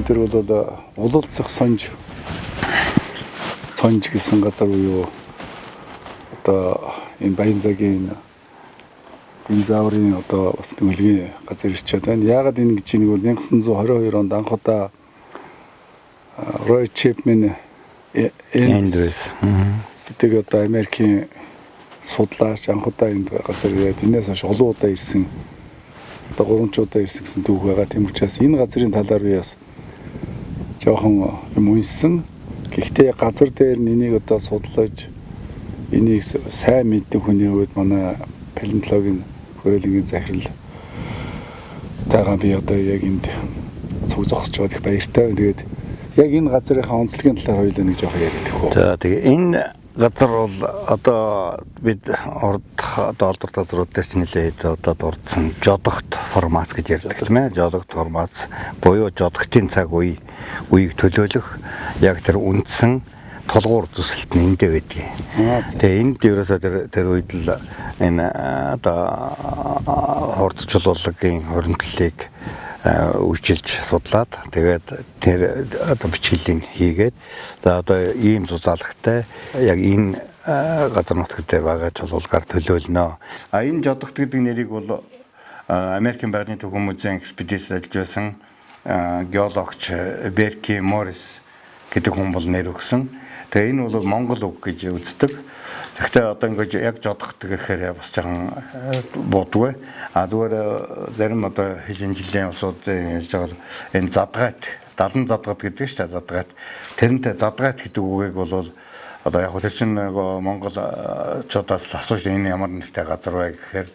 Өнөөдөр бол улалцах сонж цонж гэсэн газар буюу одоо энэ Баянзагийн динозаврын одоо бас нүгэлгийн газар ирчээд байна. Яагаад энэ гэж нэг бол 1922 онд анх удаа Рой Чипмен Эндрюс гэдэг одоо Америкийн судлаач анх удаа энд газар ирээд энэс хойш олон удаа ирсэн, одоо 3 ч удаа ирсэн гэсэн түүх байгаа. Тийм учраас энэ газрын талаар би бас жоохон юм уншсан. Гэхдээ газар дээр энийг одоо судлаж, энийг сайн мэддэг хүний хувьд манай палеонтологийн хүрээлэнгийн захирал тайгаа би одоо яг энд цуг зогсож байгаад их баяртай байна. Тэгээд яг энэ газрынхаа онцлогийн талаар хоёулаа нэг жоохон яриад өгөх үү. За, тэгээ энэ газар бол одоо бид урд одоо олдвор газрууд дээр ч нэлээд одоо дурдсан жодогт формац гэж ярьдаг, тийм ээ. Жодогт формац буюу жодогтын цаг үе үеийг төлөөлөх яг тэр үндсэн тулгуур зүсэлт нь эндээ байдгийг. Тэгээ энд ерөөсөө тэр үед л энэ одоо хурд чулуулагийн хоригдлыг үйлчилж судлаад, тэгээд тэр одоо бичгэлийг хийгээд, за одоо ийм зузаалгатай яг энэ газар нутаг дээр байгаа чулуулгаар төлөөлнө. А энэ жодогт гэдэг нэрийг бол Америкийн байгалийн түүхэн музейн экспедиц ажиллаж байсан геологч Берки Моррис гэдэг хүн бол нэр өгсөн. Тэгээ энэ бол монгол үг гэж үздэг. Гэхдээ одоо ингэж яг жодогт гэхээр бас жоохон буудгүй. А зүгээр зарим одоо хэл шинжилгээний улсуудын хэлж байгаа энэ задгайт, далан задгад гэдэг шүү дээ, задгайт. Тэрнтэй задгайт гэдэг үгийг бол одоо яг тэр чинь нөгөө монголчуудаас л асууж, энэ ямар нэртэй газар вэ гэхээр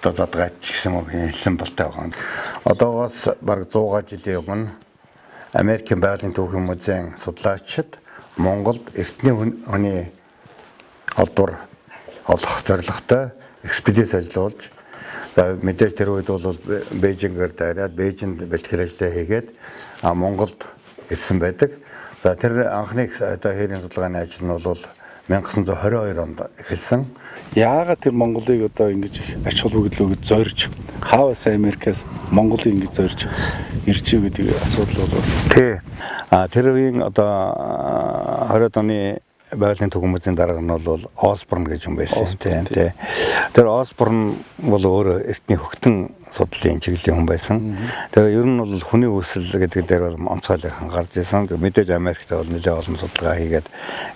одоо задгайт ч гэсэн үг хэлсэн болтой байгаа. Одоогоос бараг 100 жилийн өмнө Америкийн байгалийн түүхийн музейн судлаачид Монголд эртний хүний олдвор олох зорилготой экспедиц ажиллуулж, за мэдээж тэр үед бол Бээжингээр дайраад, Бээжинд бэлтгэл ажлаа хийгээд Монголд ирсэн байдаг. За, тэр анхны одоо хээрийн судалгааны ажил нь бол 1922 онд эхэлсэн. Яагаад тэр Монголыг одоо ингэж их ач холбогдол өгж зорж, хаавас Америкаас Монголыг ингэж зорж ирж ив гэдэг асуудал бол бас. Тий. А тэр үеийн одоо 20-од оны байгалийн түүхэн музейн дарга нь бол Осборн гэж хүн байсан. Тийм, тий. Тэр Осборн бол өөрөө эртний хөхтөн судлалын чиглэлийн хүн байсан. Тэгээ ер нь бол хүний үүсэл гэдэг дээр бол онцгойлох гарч ирсэн. Мэдээж Америкт бол нэлээд олон судалгаа хийгээд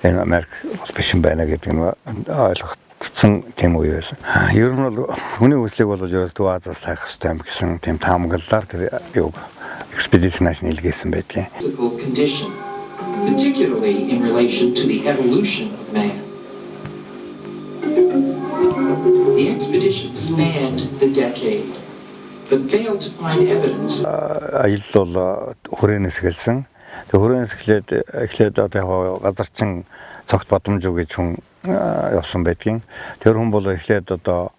энэ Америк бол биш юм байна гэдэг нь ойлгогдсон тийм үе байсан. Ер нь бол хүний үүслийг бол ерөөс Төв Азиас хайх хэрэгтэй юм гэсэн тийм таамаглалаар тэр юг экспедиц нааш нэлгээсэн байдгийн. Condition, particularly in relation to the evolution of man. The expedition spanned the decade, but failed to find evidence. Аялал бол хүрээнээс эхэлсэн. Тэгээ хүрээнээс эхлээд одоо яг газарчин цогт Бадамжуу гэж хүн явсан байдгийн. Тэр хүн бол эхлээд одоо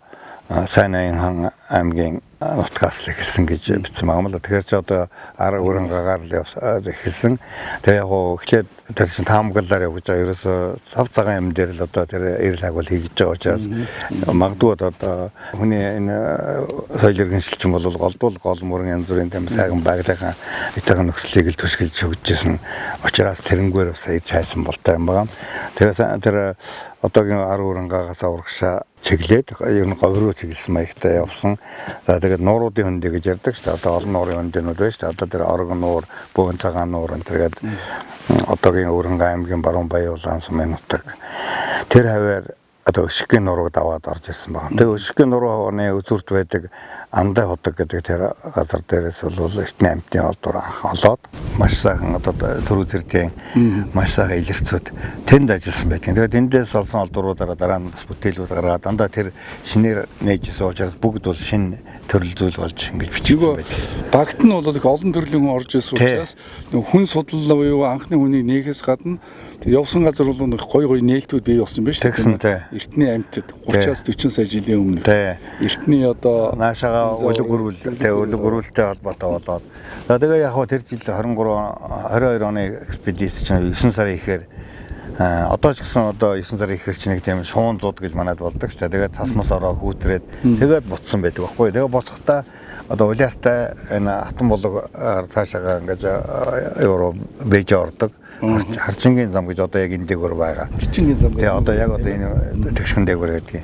Сайн аян хан аймгийн нутгаас л эхэлсэн гэж бичсэн байгаа юм л. Тэгэхээр чи одоо ар өрөнгөгаар л эхэлсэн. Тэгээ яг гоо эхлээд тэр чинь таамаглалаар явж байгаа. Ерөөсөө цав цагаан юм дээр л одоо тэр эрэл хагвал хийж байгаа учраас магадгүй одоо хүний энэ соёл иргэншил чинь бол голдвол гол мөрөн янз бүрийн тийм сайхан байгалийнхаа итагийн нөхцөлийг л түшгэлж өгч исэн учраас тэрнгээр бас иж хайсан болтой юм байна. Тэгээ тэр одоогийн ар өрөнгөөгөөс урагшаа чиглээд, ер нь говь руу чиглэсэн маягтай явсан. За, тэгээд нууруудын хөндөө гэж ярьдаг шүү дээ. Одоо олон нуурын хөндөнүүд байна шүү дээ. Одоо тэр Оргон нуур, Бөөн цагаан нуур энэ тэгээд одоогийн Өрөнгө аймгийн Баруун Баян Улаан сумын нутаг. Тэр хаваар одоо Өшиггийн нурууг даваад орж ирсэн байна. Тэгээ Өшиггийн нурууны үзүүрт байдаг Андай худаг гэдэг тэр газар дээрээс бол эртний амьтны олдвор анх олоод, маш сайхан одоо түрүү зэрдийн маш сайхан илэрцүүд тэнд ажилласан байдаг. Тэгээд тэндээс олсон олдвруудаараа дараа нь бас бүтээлүүд гаргаад, дандаа тэр шинээр нээжсэн учраас бүгд бол шинэ төрөл зүйл болж ингэж бичигдсэн байдаг. Багт нь бол их олон төрлийн хүн орж ирсэн учраас хүн судлал буюу анхны хүнийг нээхээс гадна явсан газар бол нэг гоё гоё нээлтүүд бий болсон юм байна шүү дээ. Эртний амьтад 30-аас 40 сая жилийн өмнө. Эртний одоо наашаага өлөг өрүүл, тий, өлөг өрүүлтэй холбоотой болоод. За, тэгээ яг хөө тэр жил 23 22 оны экспедиц чинь 9 сарын ихээр, одоо ч гэсэн одоо 9 сарын ихээр чинь нэг тийм шуун зуд гэж манад болдог шүү дээ. Тэгээд цас мас ороо хүүтрээд тэгээд буцсан байдаг байхгүй. Тэгээд буцахдаа Одоо Улиастай энэ Хатан булаг цаашаага ингэж евро Бээжин ордог. Харчингийн зам гэж одоо яг энэ дээгүүр байгаа. Харчингийн зам. Тэгээ одоо яг одоо энэ тэгшхэн дээгүүр гэдэг.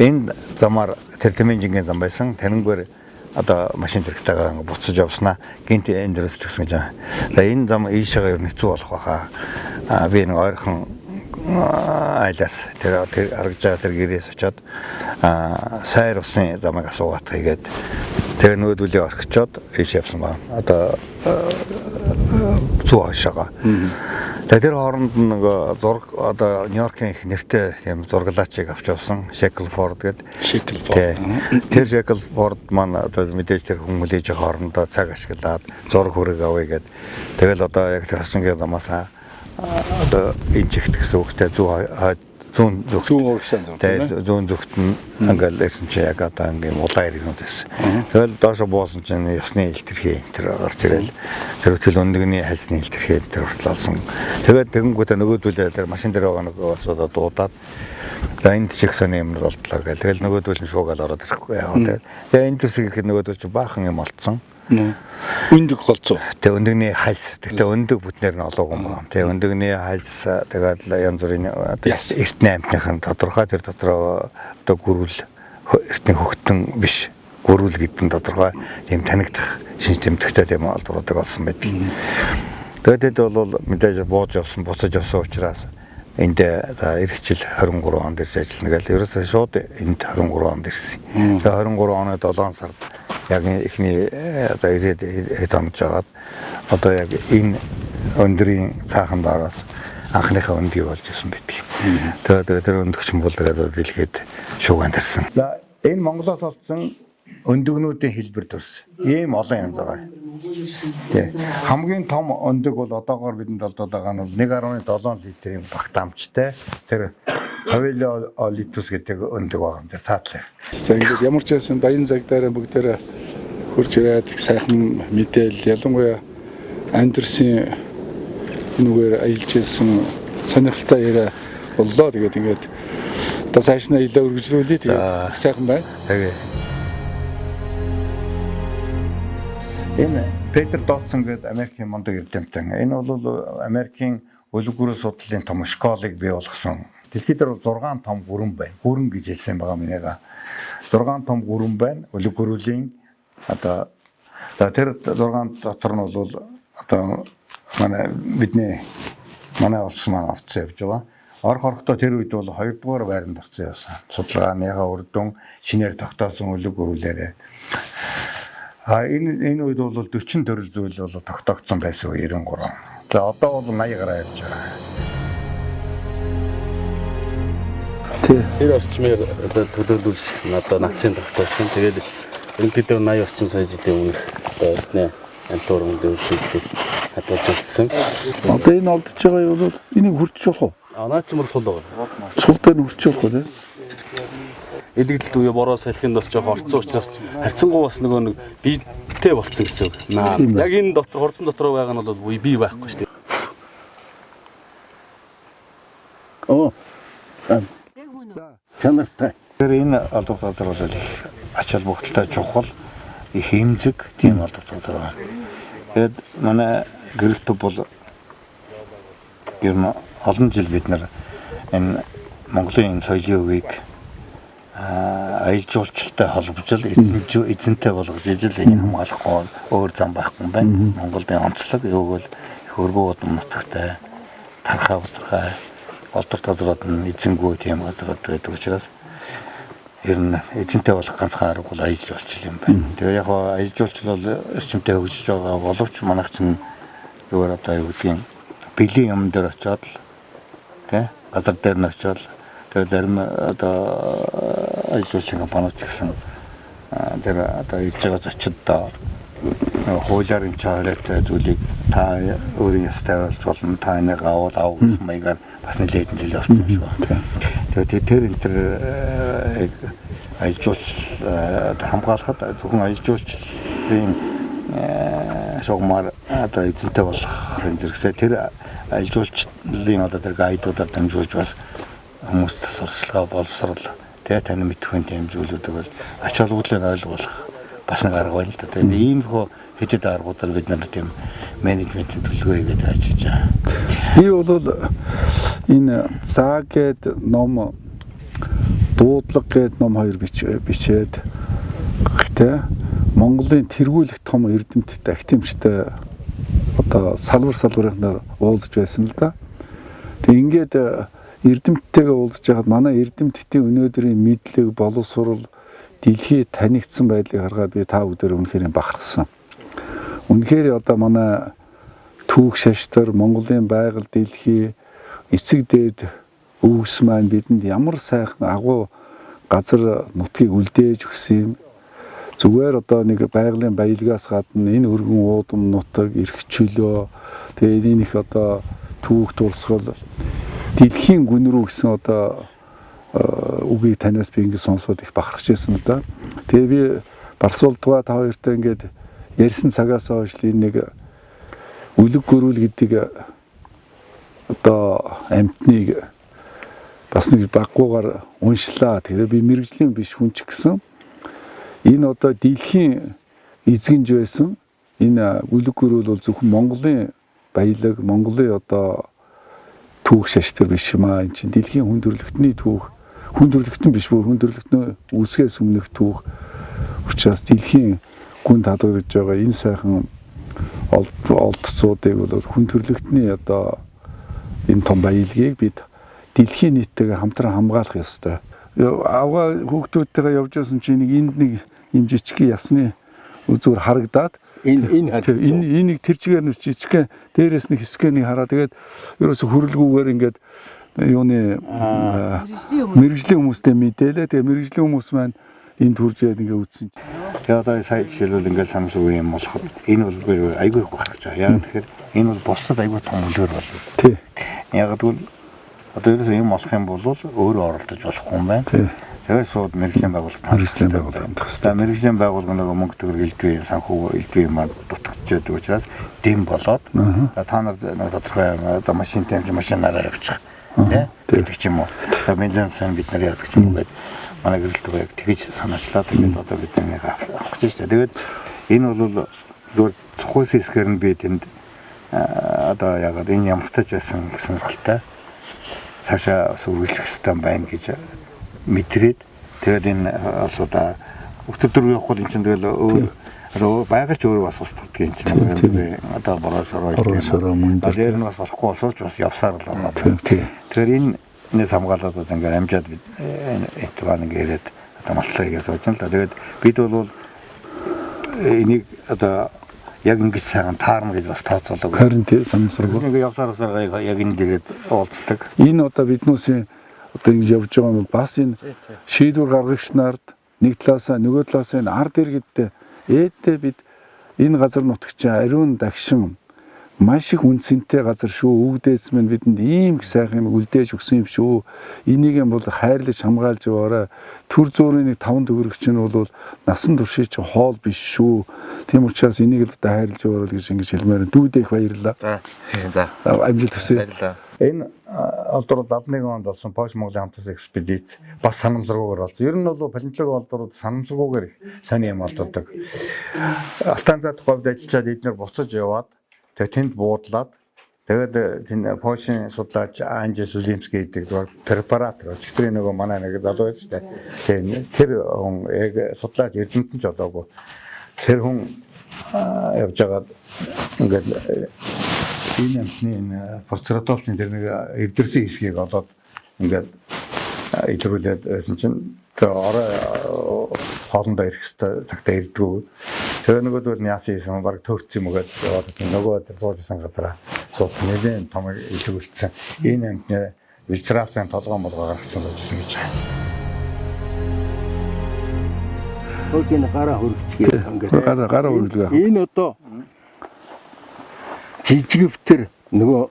Энэ замаар тэр Тэмэнжингийн зам байсан. Тэрнгээр одоо машин тэрэгтэйгээ буцаж явснаа гинт энэ дээрээс тэгсэн гэж байна. За энэ зам ийшээгээ ер нь хэцүү болох байхаа. Би нэг ойрхон айлаас тэр харагдж байгаа тэр гэрээс очиод сайр усын замыг асуугаад хийгээд тэгээ нөгөөдөлөө орхичоод ийш явсан байна. Одоо зүү хойшоогоо. Тэгээ тэр хооронд нөгөө зураг одоо Нью-Йоркийн их нэртэй тийм зураглаачийг авч явсан Шеклфорд гэдэг. Шеклфорд. Тэр Шеклфорд маань одоо мэдээж тэр хүн хүлээж байгаа хоорондоо цаг ашиглаад зураг хүрэг авъя гэд. Тэгэл одоо яг тэр Харчингийн замаас одоо энэ чигт гэсэн үгтэй зүүн зүгт зүүн урагшаан зам тийм ээ. Зүүн зүгт нь ингээл ирсэн чи яг одоо ингээм улаан иргэнүүд байсан. Тэгэл доошо буусан чинь ясны илтерхий энэ төр гарч ирэл. Тэр хөтөл өндөгний хальсны илтерхий энэ төр хүртэл олсон. Тэгээд тэгэнгүүтээ нөгөөдүүлээ тэр машин дээр байгаа нөгөө бас одоо дуудаад за энд чих сони юм болтлоо гэл. Тэгэл нөгөөдүүл нь шуугаал ороод ирэхгүй яа. Тэгээ энэ төсөг ирэхэд нөгөөдүүл чи баахан юм олцсон. Өндөг голцоо. Тэгээ өндөгний хальс. Тэгтээ өндөг бүтнээр нь олоогүй юм байна. Тэгээ өндөгний хальс тэгээд янз бүрийн эртний амьтныхан тодорхой тэр дотроо одоо гүрүүл эртний хөгтөн биш гүрүүл гэдэг нь тодорхой тийм танигдах шинж тэмдэгтэй тийм олдруудаг болсон байдаг. Тэгээд тэд бол мэдээж бууж явсан, буцаж явсан учраас энд за эх жил 23 онд ирж ажиллана гэл ерөөсөө шууд энд 23 онд ирсэн. Тэгээ 23 оны 7 сард яг эхний одоо ирээд хэд онож жагаад одоо яг энэ өндрийн цаахан доороос анхныхаа өндгийг болж исэн байдаг. Тэгээд тэр өндөгч нь бол тэгээд дэлхийд шууган тарьсан. За энэ Монголоос олдсон өндөгнүүдийн хэлбэр төрс. Ийм олон янз байгаа. Тий. Хамгийн том өндөг бол одоогоор бидэнд олдоод байгаа нь 1.7 литрийн багтаамжтай тэр Хавелиолитус гэдэг өндөг байгаа юм. Тэр цаатлаа. За ингээд ямар ч байсан баян загдаараа бүгдээрээ хурж ирээд их сайхан мэдээлэл ялангуяа Андерсийн энүүгээр аялж ирсэн сонирхолтой яриа боллоо. Тэгээд ингээд одоо цааш нь аялаа үргэлжлүүлье. Тэгээд их сайхан байна. Тэгээ. Энэ Петер Дотсон гэдэг Америкийн мундаг эрдэмтэн. Энэ бол Америкийн өлөг гөрөө судлалын том школыг бий болгосон. Дэлхийд дээр 6 том гүрэн байна. Гүрэн гэж хэлсэн байгаа минийга. 6 том гүрэн байна. Өлөг гөрүүлийн одоо за тэр 6 дотор нь бол одоо манай бидний манай улс маань орцсон явж байгаа. Орох орохдоо тэр үед бол 2 дугаар байранд орцсон явсан. Судалгааныхаа үр дүн шинээр тогтоосон өлөг гөрүүлээрээ. А энэ үед бол 40 төрөл зүйл бол тогтоогдсон байсан 93. За одоо бол 80 гараа явж байгаа. Тий. Тэр орчмыг одоо төлөөлүүлж одоо нацын тогтоосон. Тэгээд ерөнхийдөө 80 орчим сая жилийн өмнөх одоо эртний амт ургамлын үйлчлэлийг хадгалж өгсөн. Одоо энэ олдож байгаа юм бол энийг хүрчих болох уу? А наа чи мөр сул байгаа. Сул дээр нь хүрчих болох уу тий? Элэгдэлт үе бороо салхинд бас жоох орцсон учраас харьцангуй бас нөгөө нэг биетэй болцсон гэсэн үг. Яг энэ дотор хурцсан дотор байгаа нь бол бие байхгүй шүү дээ. Оо. За чанартай. Тэр энэ албат газар бол их ач холбогдолтой чухал, их эмзэг тийм албат газар байна. Тэгээд манай гэрэл төв бол ер нь олон жил бид нар энэ Монголын энэ соёлын өвийг аялал жуулчлалтай холбож л эзэнтэй болгож ижил энэ хамгаалахгүй өөр зам байхгүй юм байна. Монголын онцлог юуг бол их өргөн удам нутагтай тархаа бутархай олдорт газрууд нь эзэнгүй тийм газрууд байдаг учраас ер нь эзэнтэй болох ганцхан арга бол аялал жуулчлал юм байна. Тэгээ яг аялал жуулчлал бол эрчимтэй хөгжиж байгаа боловч манайх чинь зүгээр одоо юу гэдгийг бэлгийн юм дээр очиод л тий газар дээр нь очиод тэгээ зарим одоо аялал жуулчлалын компаниуд ч гэсэн тэр одоо ирж байгаа зочдод хуулиар энэ хориотой зүйлийг та өөрийн ястай болж болно, та энийг авал ав гэсэн маягаар бас нэлээд хэдэн жил явсан юм шиг байна. Тэгээд тэр энэ төр аялал жуулчлал хамгаалахад зөвхөн аялал жуулчлалын шугамар одоо эзэнтэй болох юм зэрэгсээ тэр аялал жуулчлалын одоо тэр гайдуудаар дамжуулж бас хүмүүст сурталчилгаа боловсрал тэгээ тань мэдхүйн тийм зүйлүүдийг бол ач холбогдлыг ойлгуулах бас нэг арга байна л да. Тэгээд иймэрхүү хэд аргуудаар бид нар тийм менежментийн төлөвлөгөө хийгээд ажиллаж байгаа. Би бол энэ заа гээд ном, дуудлага гээд ном хоёр бичээд гэхдээ Монголын тэргүүлэх том эрдэмтэд активчтай одоо салбар салбарынхнаар уулзж байсан л да. Тэг ингээд эрдэмтдтэйгээ уулзж байхад манай эрдэмтдийн өнөөдрийн мэдлэг, боловсрол, дэлхий танигдсан байдлыг харгаад би та бүгдээр үнэхээр бахархсан. Үнэхээр одоо манай түүх шаштар, Монголын байгаль, дэлхий, эцэг дээд өвс маань бидэнд ямар сайхан агуу газар нутгийг үлдээж өгсөн юм. Зүгээр одоо нэг байгалийн баялгаас гадна энэ өргөн уудам нутаг, эрх чөлөө, тэгээд энэ их одоо түүх дурсгал, дэлхийн гүн рүү гэсэн одоо үгийг танаас би ингэ сонсоод их бахархаж байсан л да. Тэгээ би Барсуулдгаа та хоёртой ингээд ярьсан цагаас хойш энэ нэг үлэг гөрүүл гэдэг одоо амьтныг бас нэг баггуугаар уншлаа. Тэгэхээр би мэрэгжлийн биш хүн ч гэсэн энэ одоо дэлхийн эзэгнж байсан энэ үлэг гөрүүл бол зөвхөн Монголын баялаг, Монголын одоо түүх шаштар биш юм аа. Энэ чинь дэлхийн хүн төрөлхтний түүх, хүн төрөлхтөн биш бүр хүн төрөлхтний үүсгээс өмнөх түүх учраас дэлхийн гүн талгаж байгаа энэ сайхан олдцуудыг бол хүн төрөлхтний одоо энэ том баялагийг бид дэлхийн нийттэйгээ хамтран хамгаалах ёстой. Авгаа хүүхдүүдтэйгээ явж байсан чинь нэг энд нэг юм жижиг ясны үзүүр харагдаад энэ энийг тэр чигээр нэг жижигхэн дээрээс нэг хэсгээ нэг хараа тэгээд ерөөсө хөрөлгүүгээр ингээд юуны мэрэгжлийн хүмүүстэй мэдээлээ. Тэгээ мэрэгжлийн хүмүүс маань энд хурж ирээд ингээ үзсэн. Тэгээ одоо сая жишээлбэл ингээд санамсаргүй юм болоход энэ бол би айгүй их бахархаж байгаа. Яг тэгэхээр энэ бол бусдад айгүй том үлгэр болно. Тий. Яг тэгвэл одоо ерөөсөө юм болох юм бол өөрөө оролдож болохгүй юм байна. Тэгээд сууд мэрэгжлийн байгууллага хандах хэрэгтэй. Мэрэгжлийн байгууллага нөгөө мөнгө төгрөг элдвээ санхүү элдвээ юм дутагдчихдаг учраас дэм болоод та нар тодорхой одоо машинтай юм чи машинаараа явчих тий гэдэг ч юм уу. Одоо бензин сан бид нар яадаг ч юм уу гээд манай гэрэлт яг тэгж санаачлаа. Тэгээд одоо бид нэг авах гэж байна. Тэгээд энэ бол зүгээр цухуйс хэсгээр нь би тэнд одоо ягаад энэ ямартаж байсан гэсэн сонирхолтой цаашаа бас үргэлжлэх хэрэгтэй байна гэж мэдрээд тэгээд энэ бас одоо өтөр дөрөв явах бол эн чинь тэгэл өөр байгальч өөр бас устгадаг юм чинь одоо бороо шороо дээр нь бас болохгүй боловч бас явсаар л байгаа. Тэгэхээр энэ энэс хамгаалаад одоо ингээд амжаад бид энэ ингээд ирээд одоо малтлаа хийгээ сууж байна л да. Тэгээд бид бол энийг одоо яг ингэж сайхан таарна гэж бас тооцоолоогүй. Харин тий санамсаргүй. Ингээд явсаар явсаар яг энэ дээрээ уулздаг. Энэ одоо биднүүсийн одоо ингэж явж байгаа юм бас энэ шийдвэр гаргагч нарт нэг талаасаа нөгөө талаасаа энэ ард иргэдтэй ээдтэй бид энэ газар нутагч ариун дагшин маш их үнцэнтэй газар шүү. Өвгдээц минь бидэнд ийм их сайхан юм үлдээж өгсөн юм шүү. Энийг юм бол хайрлаж хамгаалж яваарай. Төр зуурын нэг 5 төгрөгч нь бол насан туршийн чинь хоол биш шүү. Тийм учраас энийг л одоо хайрлаж яваарай гэж ингэж хэлмээр. Дүүдээ их баярлалаа. За. Амжилт хүсье. Баярлалаа. Энэ олдвор 71 онд болсон Польш Монголын хамтарсан экспедиц бас санамсаргүйгээр болсон. Ер нь бол палеонтологи олдворууд санамсаргүйгээр их сайн юм олддог. Алтан зай говьд ажиллаад эднэр буцаж яваад тэгээ тэнд буудлаад тэгээд тэнд Польшийн судлаач Анжи Сулимский гэдэг препаратор өчигдрийн нөгөө манай нэг залуу байсан шүү дээ. Тэр хүн яг судлаач эрдэмтэн ч болоогүй. Тэр хүн явж байгаад ингээд энэ амтны энэ процератопсын тэр нэг эвдэрсэн хэсгийг олоод ингээд илрүүлээд байсан чинь тэр орой хоолндоо ирэх ёстой цагтаа ирдгүү. Тэгээ нөгөөдөл нь яасан хийсэн баг төөрцөн юм гээд яваад байсан. Нөгөө тэр сууж исэн газараа суудсан. Нэлээд том илрүүлсэн. Энэ амтны велоцираптын толгой молгоо гаргацсан байж исэн гэж байна. Хөөг энэ гараа хөргөчгээ ингээд. Гараа хөргөлгөө. Энэ одоо жижигвтер нөгөө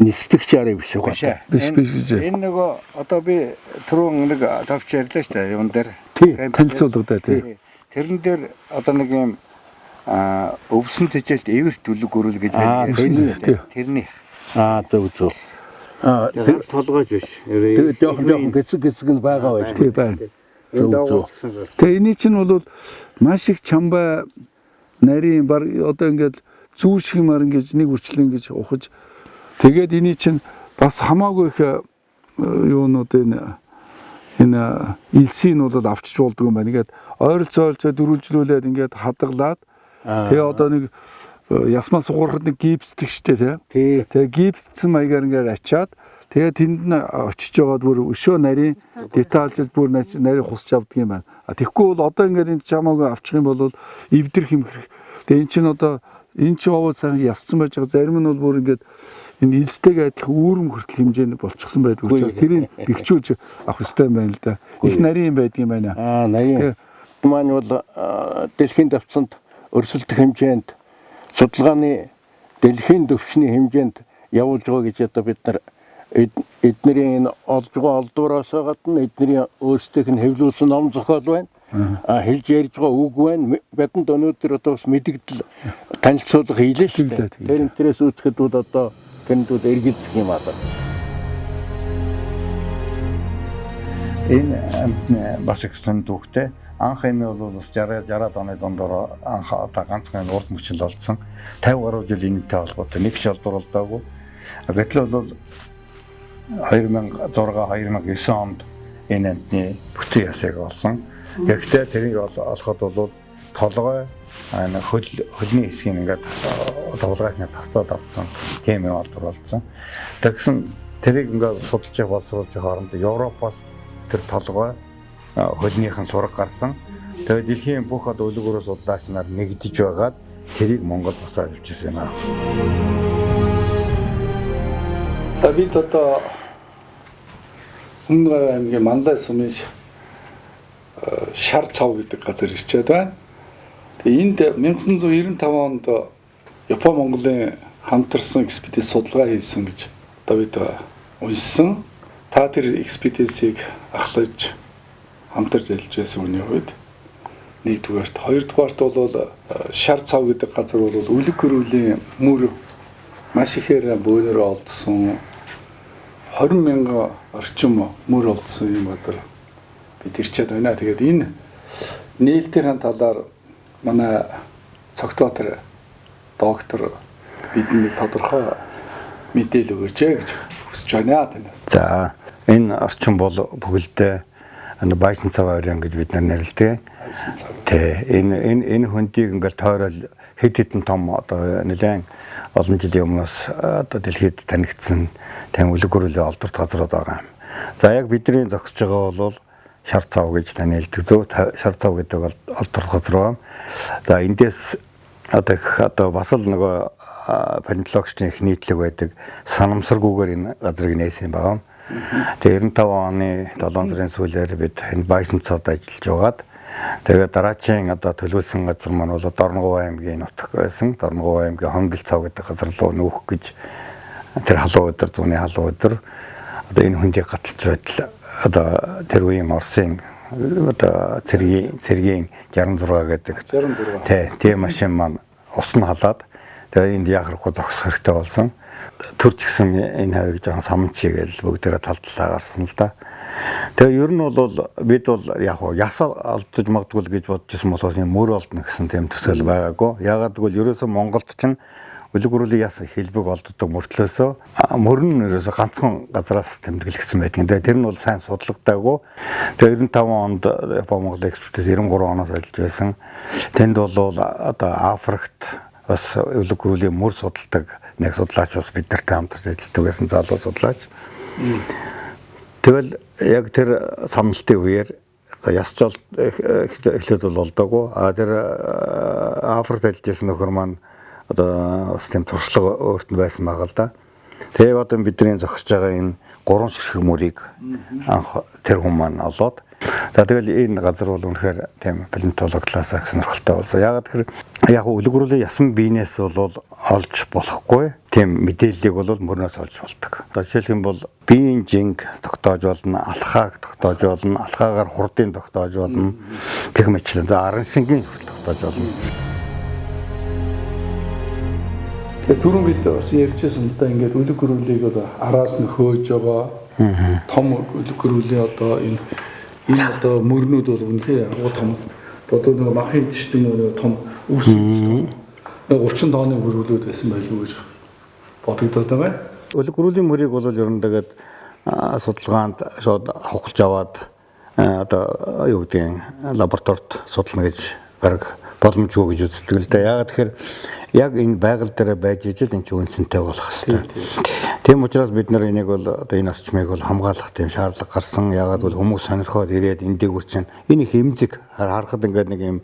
нисдэг чарыг биш үү? Биш биш гэж. Энэ нөгөө одоо би түрүүн нэг товч ярьлаа шүү дээ юун дээр. Тий, танилцуулга тий. Тэрэн дээр одоо нэг юм өвсөн тэжээлт эвэрт үлэг гөрөл гэж байдаг. Тэрний. Зөв зөв. Тэр толгойж биш. Тэгээд жоохон жоохон гэцэг гэцэг нь байгаа байж. Тий байна. Энэ дагуулж гисэн зүйл. Тэгээ эний чинь бол маш их чамбай нарийн баг одоо ингээд зүү шиг мар ингэж нэг үрчлэн ингэж ухаж тэгээд эний чинь бас хамаагүй их юунууд энэ элсийг нь бол авчиж болдгоо юм байна. Ингээд ойролцоо дөрвөлжлүүлээд ингээд хадгалаад тэгээ одоо нэг ясмаа сугуурхад нэг гипсдэг штэ тий. Тэгээ гипсцэн маягаар ингээд ачаад тэгээ тэнд нь очиж байгаад бүр өшөө нарийн детальжид бүр нарийн хусч авдаг юм байна. А тэгэхгүй бол одоо ингээд энд чамаагүй авчих юм бол эвдэрх хэмхэрх. Тэгээ эн чинь одоо энэ чинь овоо сайхан ясцсан байж байгаа зарим нь бол бүр ингээд энэ элстэйг адилхан үүрэм хүртэл хэмжээнд болчихсон байдаг учраас тэрийг бэхжүүлж авах хэрэгтэй юм байна л да. Их нарийн юм байдаг юм байна. Аа нарийн. Маань бол дэлхийн давцанд өрсөлдөх хэмжээнд судалгааны дэлхийн түвшний хэмжээнд явуулж байгаа гэж одоо бид нар эднэрийн энэ олж байгаа олдвороос гадна эднэрийн өөрсдийнх нь хэвлүүлсэн ном зохиол байна. Хэлж ярьж байгаа үг байна. Бидэнд өнөөдөр одоо бас мэдэгдэл танилцуулга хийлээ шүү дээ. Тэр энтрээс үүсгэхэд бол одоо тэнд бол эргэлзэх юм аа. Энэ амьтны бас их сонь түүхтэй. Анх энэ бол бас 60-аад оны дундор анх одоо ганцхан урд мөчл олдсон. 50 гаруй жил энэтэй холбоотой нэг ч олдвор олдоогүй. Гэтэл бол 2006 2009 онд энэ амьтны бүтэн ясыг олсон. Гэхдээ тэрийг олоход бол толгой хөлний хэсгийг ингээд тулгаас нь тастаад авсан тийм юм олдвор олдсон. Тэгсэн тэрийг ингээд судалж явах боловсруулж явах хооронд Европоос тэр толгой хөлнийхэн сураг гарсан. Тэгээд дэлхийн бүх одоо өлөг өрөө судлаач нар нэгдэж байгаад тэрийг Монгол буцаад авчирсан юм аа. За бид одоо Өмнө аймгийн Манлай сумын Шар цав гэдэг газар ирчээд байна. Тэгээ энд 1995 онд Япон Монголын хамтарсан экспедиц судалгаа хийсэн гэж одоо бид уншсан. Та тэр экспедицийг ахлаж хамтарч ажиллаж байсан хүний хувьд нэгдүгээрт, хоёрдугаарт бол Шар цав гэдэг газар бол үлэг гөрүүлийн мөр маш ихээр бөөнөрөө олдсон 20 мянган орчим мөр олдсон юм газар бид ирчээд байна. Тэгээд энэ нээлтийн талаар манай Цогтбаатар доктор бидний нэг тодорхой мэдээлэл өгөөч гэж хүсэж байна танаас. За энэ орчин бол бүгэлдээ Байсан цав оройн гэж бид нар нэрлэдэг. Тэ энэ хөндийг ингээл тойрол хэд хэдэн том одоо нэлээд олон жилийн өмнөөс одоо дэлхийд танигдсан тийм үлэг гөрөлийн олдворт газрууд байгаа юм. За яг бидний зогсож байгаа бол Шар цав гэж танилдаг. Зөв шар цав гэдэг бол олдворт газар байна. За эндээс одоо их одоо бас л нөгөө палеонтологчдын их нийтлэг байдаг санамсаргүйгээр энэ газрыг нээсэн байгаа. Тэгээ 95 оны 7 сарын сүүлээр бид энэ Байсан цавд ажиллаж байгаад тэгээ дараачийн одоо төлөвлөсөн газар маань бол Дорногов аймгийн нутаг байсан. Дорногов аймгийн Хонгил цав гэдэг газар руу нүүх гэж тэр халуун өдөр, зуны халуун өдөр одоо энэ хөндийг гаталж байтал одоо тэр үеийн Оросын одоо цэргийн 66 гэдэг 66 тийм машин маань ус нь халаад тэгээ энд яхахгүй зогсох хэрэгтэй болсон. Төр ч гэсэн энэ хавийг жоохон самчи гээл бүгдээрээ тал талаа гарсан л да. Тэгээ ер нь бол бид бол яг уу яс олдож магадгүй гэж бодож исэн болохоос юм мөр олдно гэсэн тийм төсөөл байгаагүй. Яагаад гэвэл ерөөсөө Монголд чинь үлэг гөрүүлийн яс хэлбэг олддог мөртлөөсөө мөр нь ерөөсөө ганцхан газараас тэмдэглэгдсэн байдаг. Тэгээ тэр нь бол сайн судлагдаагүй. Тэгээ 95 онд Япон Монгол экспедиц 93 оноос ажиллаж байсан. Тэнд бол одоо Африкт бас үлэг гөрүүлийн мөр судалдаг нэг судлаач бас бид нартай хамтарч ажилладаг байсан залуу судлаач. Тэгэл яг тэр самналтын үеэр ясч ол эхлээд бол олдоогүй. А тэр Африкт ажиллаж байсан нөхөр маань одоо бас тийм туршлага өөрт нь байсан байгаа л да. Тэгээ одоо бидний зогсож байгаа энэ гурван ширхэг мөрийг анх тэр хүн маань олоод за тэгэл энэ газар бол үнэхээр тийм палеонтолог талаас их сонирхолтой болсон. Яагаад тэгэхээр яг үлгэрүүлийн ясан биенээс бол олж болохгүй тийм мэдээллийг бол мөрнөөс олж болдог. Одоо жишээлх юм бол биеийн жинг тогтоож болно, алхааг тогтоож болно, алхаагаар хурдын тогтоож болно гэх мэтлэн. За аран шингийн хүртэл тогтоож болно. Тэгээ түрүүн бид бас ярьжсэн л да ингээд үлэг гөрүүлийг одоо араас нь хөөж байгаа том үлэг гөрүүлийн одоо энэ Энэ одоо мөрнүүд бол үнэхээр агуу том. Одоо нөгөө махын идэж юм уу нөгөө том өвс идэж том. 30 тонны гөрүүлүүд байсан байлгүй гэж бодогдоод байгаа. Үлэг гөрүүлийн мөрийг бол ер нь тэгээд судалгаанд шууд хавхалж аваад одоо юу гэдгийг лабораторид судална гэж бараг боломжгүй гэж үздэг л дээ. Яагаад тэгэхээр яг энэ байгаль дээр байж ижил энэ чинь үнцэнтэй болох хэвээр. Тийм учраас бид нар энийг бол одоо энэ орчмыг бол хамгаалах тийм шаардлага гарсан. Яагаад бол хүмүүс сонирхоод ирээд энэ дээгүүр чинь энэ их эмзэг харахад ингээд нэг юм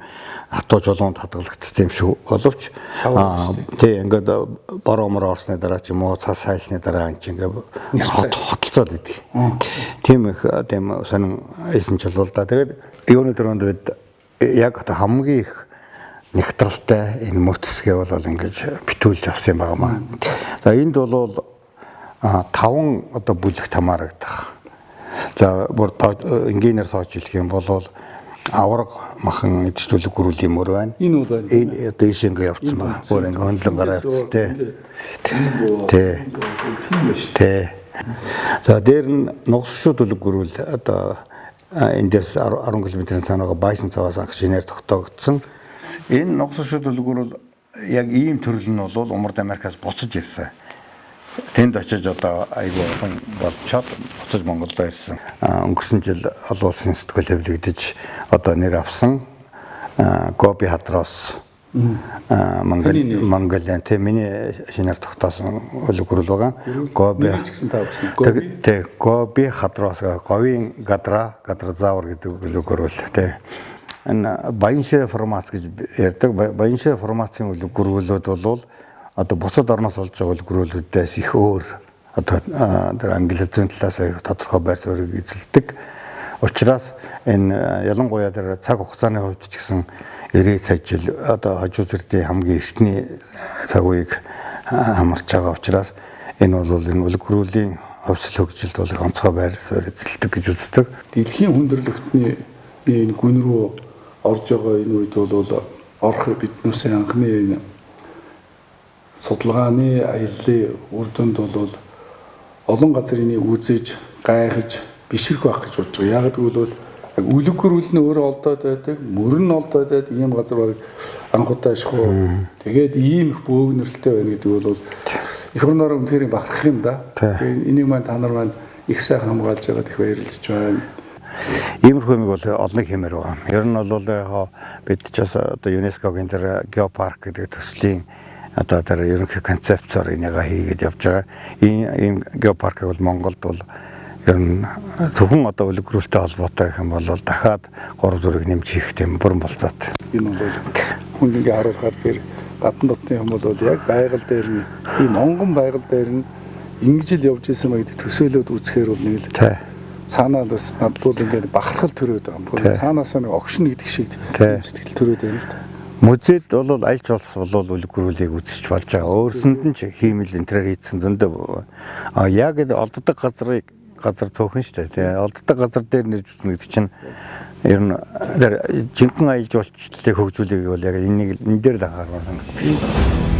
хатуу чулуунд хадгалагдсан юм шиг боловч тий ингээд бороо мороо орсны дараа ч юм уу цас хайсны дараа энэ чинь ингээд хотолцоод идэг. Тийм их тийм сонин эсэн чулуу л да. Тэгээд юуны дөрөнд бид яг одоо хамгийн их нэгтралтай энэ мөр төсгээ бол ингэж битүүлж авсан юм байна. За энд бол 5 одоо бүлэгт хамаарагдах. За бүр энгийнээр сууж хэлэх юм бол авраг махан эдчдүүлэг гөрүүлийн мөр байна. Энэ бол байна. Энэ одоо ийш ингэ явцсан байна. Бүр ингэ хөндлөн гараа явцсан тий. Тий. Тий. За дээр нь нугас шууд үлэг гөрүүл одоо эндээс 10 км-ийн цаана байгаа Байсан цаваас анх шинээр тогтоогдсон. Энэ нугас шууд үлэг гөрүүл яг ийм төрөл нь бол Умард Америкаас буцаж ирсэн. Тэнд очиж одоо айгүй олон болчоод буцаж Монголд ирсэн. Өнгөрсөн жил олон улсын сэтгүүл хэвлэгдэж одоо нэр авсан Гоби Хадрос Монголын тийм миний шинээр тогтоосон үлэг гөрүүл байгаа. Гоби гэсэн та өгсөн. Гоби тий Гоби Хадрос говийн гадра гадразавр гэдэг үлэг гөрүүл тий. Энэ Баяншээ формац гэж ярьдаг. Баяншээ формацийн үлэг гөрүүлүүд бол одоо бусад орноос олж байгаа үлгэрүүлүүдээс их өөр одоо тэр англи зүйн талаас их тодорхой байр суурийг эзэлдэг. Учраас энэ ялангуяа тэр цаг хугацааны хувьд ч гэсэн 90 сая жил одоо хожуу зэрдийн хамгийн эртний цаг үеийг хамарч байгаа учраас энэ бол энэ үлгэрүүлийн хувьсэл хөгжилд бол их онцгой байр суурь эзэлдэг гэж үздэг. Дэлхийн хүндрэлтний энэ гүн рүү орж байгаа энэ үед бол орох биднээсээ анхны энэ судалгааны аяллаа үр дүнд бол олон газар энийг үзэж, гайхаж, бишрэх байх гэж бодож байгаа. Яг гэвэл яг үлэг гөрүүл нь өөрөө олдоод байдаг, мөр нь олдоод байдаг ийм газар бараг анх удаа ашгүй. Тэгээд ийм их бөөгнөрөлтэй байна гэдэг бол эх орноор үнэхээр бахарх юм да. Тэгээд энийг маань та нар маань их сайхан хамгаалж байгаад их баярлаж байна. Иймэрхүү юмыг бол олныг хэмээр байгаа. Ер нь бол яг бид ч бас одоо ЮНЕСКО-гийн тэр геопарк гэдэг төслийн одоо тэр ерөнхий концепцоор энийг хийгээд явж байгаа. Ийм геопаркыг бол Монголд бол ер нь зөвхөн одоо үлгэрүүлтэй холбоотой гэх юм бол дахиад 3 зүрэг нэмж хийх тийм бүрэн болцоотой. Энэ бол хүн ингээ харуулахаар тэр гадна дотны юм бол яг байгаль дээр нь ийм онгон байгаль дээр нь ингэж л явж исэн маяг төсөөлөд үзэхээр бол нэг л цаанаа бас надад бол ингээд бахархал төрөөд байгаа юм. Цаанаасаа нэг огшин гэдэг шиг сэтгэл төрөөд байна л да. Музейд бол аль ч улс бол үлгэрүүлийг үзэж болж байгаа. Өөрсөнд нь ч хиймэл энтрээр хийцэн зөндөө. А яг энэ олддог газрыг газар цөөхөн шүү дээ. Тэгээ олддог газар дээр нэрж үзнэ гэдэг чинь ер нь тэр жинхэнэ аялал жуулчлалыг хөгжүүлээг бол яг энийг энэ дээр л анхаармаар санагддаг.